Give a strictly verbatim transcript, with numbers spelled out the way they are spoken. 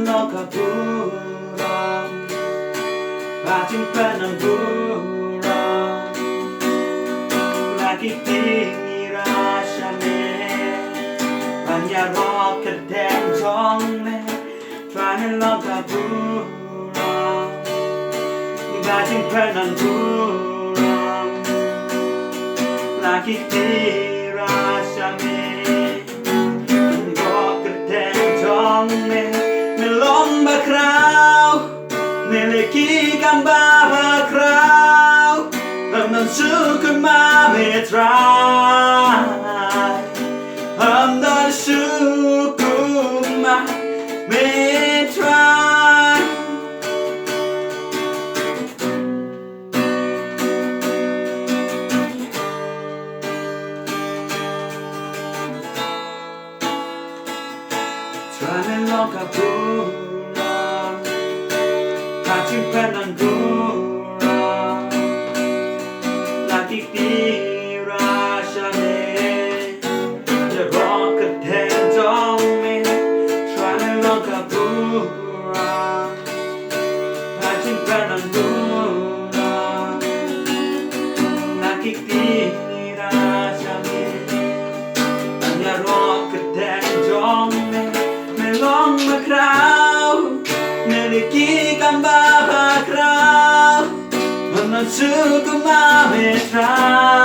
Long ka burom, ba jingpynang burom, la ki kti ngi rah sha me, ban ïaroh kyrteng jong me, Trai me long ka burom, ba jingpynang burom, la ki kti rah sha me. Ngan ïaroh kyrteng jong me, me long bakhraw, me leh ki kam bakhraw, ym don shuh kumba me Trai, ym don shuh kumba me Trai. Trai me long ka burom, ka jingpynang burom, la ki kti rah sha me, ïaroh kyrteng jong me, Trai me long ka burom. Ka jingpynang burom, la ki kti rah sha me, ban ïaroh kyrteng jong me, me long bakhraw, me leh ki kam bakhraw, ym don shuh kumba me Trai.